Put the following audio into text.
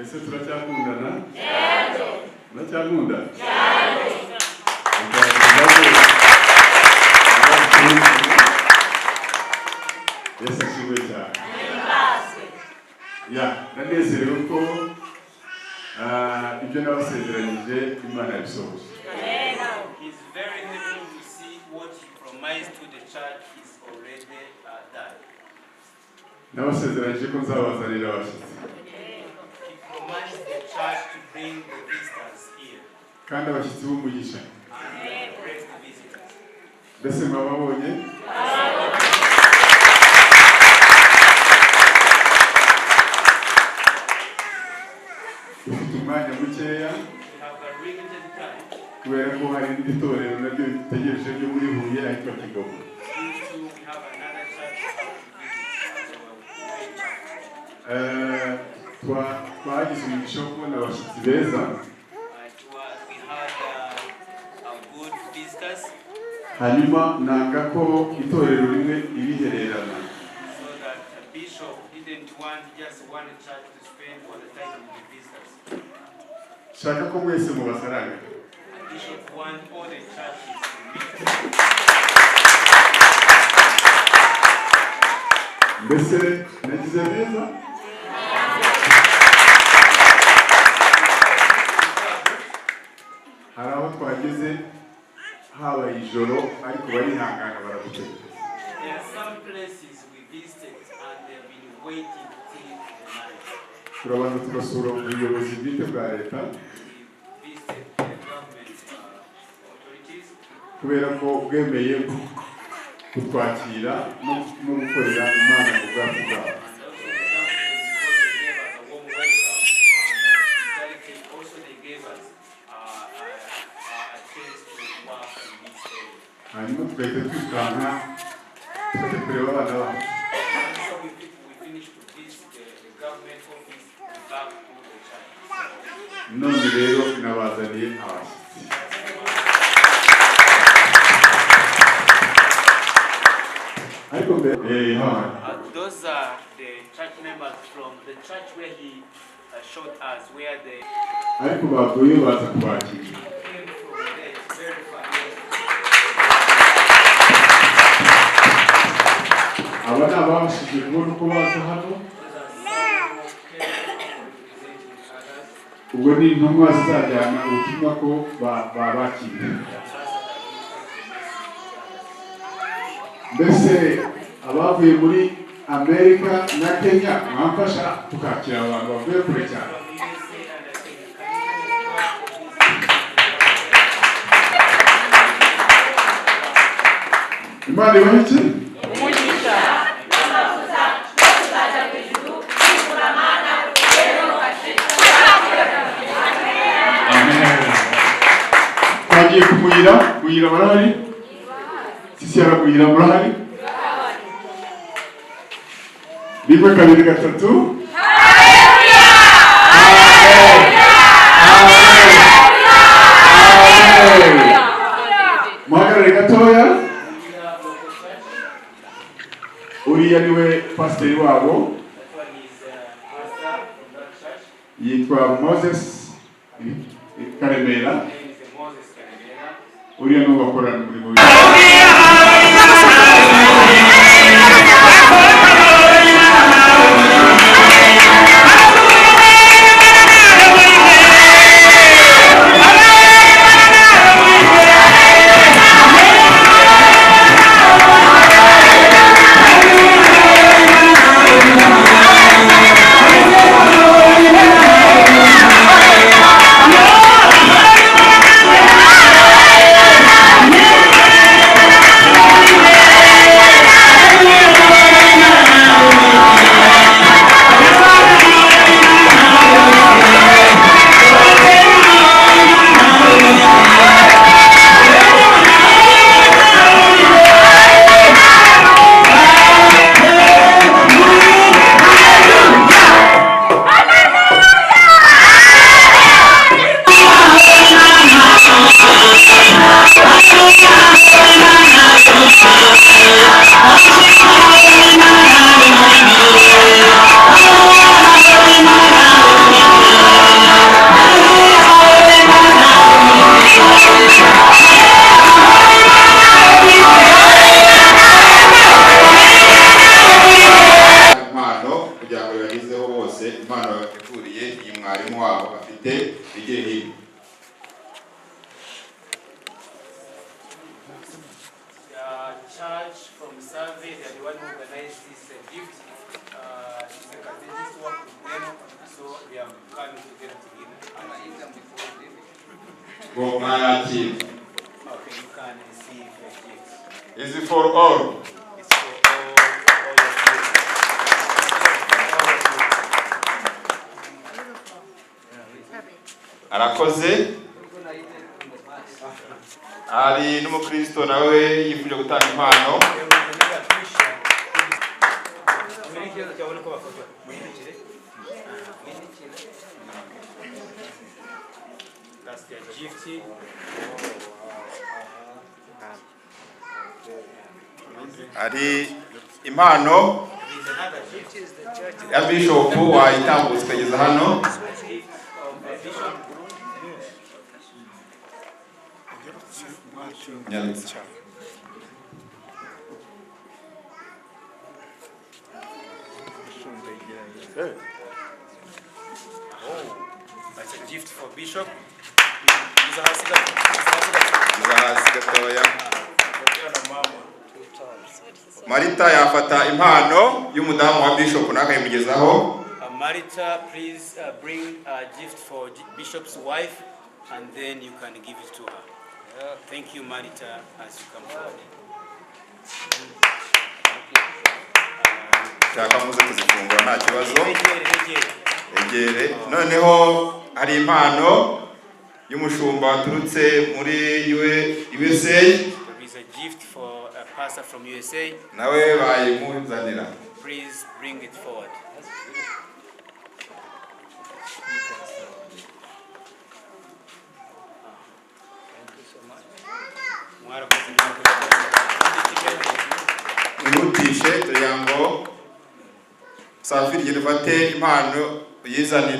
Ese turacyakundana? Muracyakunda? Cyane. Yesu ashimwe cyane. Ya, ndanezerewe ko ibyo nabasezeranyije Imana yabisohoje. He's very happy to see what he promised to the church is already done. Nabasezeranyije ko nzabazanira abashyitsi. He promised the church to bring the visitors here kandi abashyitsi b'umugisha. And great visitors. Mbese mwababonye? Dufite umwanya mukeya We have a limited time kubera ko hari irindi torero naryo ritegereje ryo muri Huye ahitwa Kigoma. due to we have another church to visit as well. Great church. Twagize umugisha wo kubona abashyitsi beza. We had good visitors, Hanyuma nanga ko itorero rimwe ribihererana. So that the bishop didn't want just one church to spend all the time with the visitors. Shaka ko mwese mubasaranga. The bishop want all the churches to meet. Mbese nagize neza? Hari aho twageze habaye ijoro ariko barihangana baradutegereza. There are some places we visited and they've been waiting till the night. Turabanza tugasura ubuyobozi bwite bwa leta We visited the government authorities kubera ko bwemeye kutwakira no gukorera Imana mu bwacu bwabo. And also the government, because they gave us a warm welcome and hospitality. Also they gave us a chance to work in this area. Hanyuma tugahita twirukanka tukajya kureba abana bacu. And so we finished to visit the government office back to the church. None rero nabazaniye abashyitsi. Ariko mbere hano Those are the church members from the church where he showed us where they ariko bavuye baza kubakira. Came from there. It's very far. Yes. Aba ni ababashije kubona uko baza hano. Those are some who came representing others. Ubwo ni intumwa zizajyana ubutumwa ko babakiriye. The ambassador will take the message to others. Mbese abavuye muri Amerika na Kenya mwamfasha tukakira abantu bavuye kure cyane? From USA and Kenya, can you clap for this? Imana ibahe iki? Umugisha. Tuzajya mu ijuru kwikura Mana rero. Amen. Twagiye kumuyira Muyira, barahari? Sisi Muyira murahari? Rimwe, kabiri, gatatu. Amen. Amen. Amen. Muhagarare gatoya. Uriya niwe pasiteri wabo. That one is pastor from that church. Yitwa Moses Karemera. His name is Moses Karemera. Uriya niwe bakorana umurimo w'Imana. Impano bateguriye iyi mwarimu wabo bafite, bigire hino. The church from Save, they are the one who organized this gift. It's a catechist work with them, so they are coming together to give. Ngo mwayakira. Okay, you can receive a gift. Is for all. It's for all of you. All of you. Arakoze. Hari n'umukristo nawe yifuje gutanga impano. There was another Christian. Muri ikibazo cyabona ko bafotora. Muhindukire. That's their gift. Hari impano There is another gift. ya bishop, wayitambutse ukageza hano. Gift of Bishop. Nyarutse. That's a gift for Bishop. Iza hasi gato. Iza hasi gato. Iza hasi gatoya. Marita yafata impano y'umudamu wa bishop nawe akayimugezaho. Marita, please bring a gift for Bishop's wife, and then you can give it to her. Thank you, Marita, as you come forward. Shaka muze kuzifungura, nta kibazo. Begere, begere. Egere. Noneho hari impano y'umushumba waturutse muri USA. There is a gift for a pastor from USA. Nawe bayimuzanira. Please bring it forward. Mwarakoze, mwarakoze. Mwihutishe tugira ngo Safiri, genda ufate impano uyizanire.